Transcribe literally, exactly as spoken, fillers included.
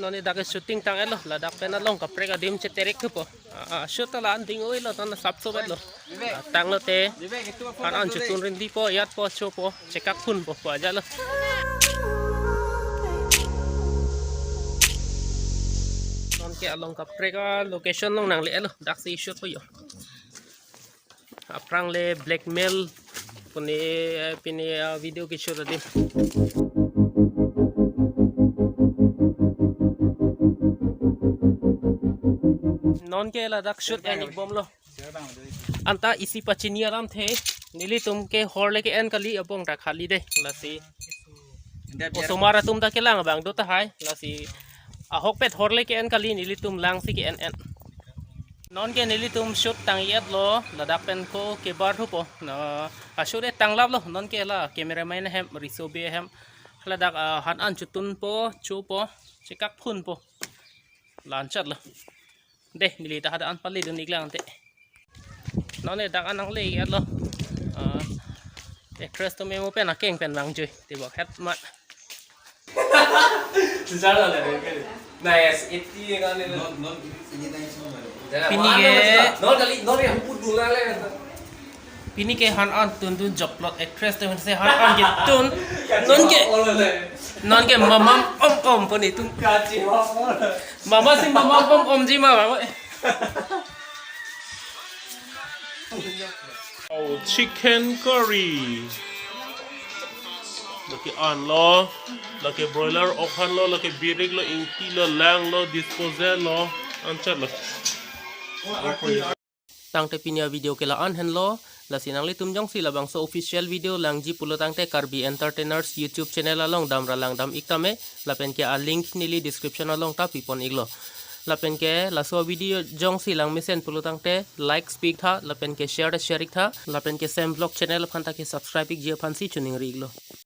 Non ke dak ke shooting tang-etlo, ladak pen along kaprek adim cheterek thupo. Ah, ah, shoot ta la-an ding-oilo, tan sapso bet lo. Ah, tanglo te. Han-an chotun rindipo, ejatpo, chopo, chekak phunpo, pu ajatlo. Non ke along kaprek a-location along nangle-etlo, daksi shoot po jo. Aphrang le blackmail pune, pine, ah, video ke shoot adim. Non ke ladak shoot en-ik bomlo. Anta isi pachini alamthe, nelitum ke hor le ke-en kali, abong ta khali de, lasi. Osomar atum ta kelang abang do tahai, lasi. Ahokpet hor le ke-en kali, nelitum langsi ke-en-en. Non ke nelitum shoot tang-etlo, ladak pen ko kebar thupo. Na, a-shoot e tanglaplo, non ke la cameraman ahem, riso bey ahem. Ladak, ah, han-an chotunpo, chopo, chekak phunpo. La-an chotlo. De, neli ta hadak an pale dun-ik lang te. Non ke dak an nangle-etlo. Ah, actress atum emo pen akeng pen vangjuite bok het mat. Sejala le, nice, iti kan ni. Non, non, ini tang semua. Pini ke non kali, non yang put dula le. Pini ke han-an tun tun joplot actress atum si han-an ketun. Non ke, non ke mamam om om pon itum. Kachi ho. Mama si mamam om om ji ma, mama. Oh, chicken curry. Lake an lo, lake broiler ok han lo, lake birik lo, ingti lo, lang lo, disposal lo, an chotlo. Tangte pini a-video ke la-an henlo, lasi nanglitum jongsi labangso official video langji pulo tangte Karbi Entertainers YouTube channel along damra langdam-ik tame, lapen ke a-link neli description along ta pipon-iklo. Lapen ke laso video jongsi langmesen pulo tangte like pi-ik tha, lapen ke share share-ik tha, lapen ke Sam Vlog channel aphan ta ke subscribe-ikji aphan si choningri-iklo.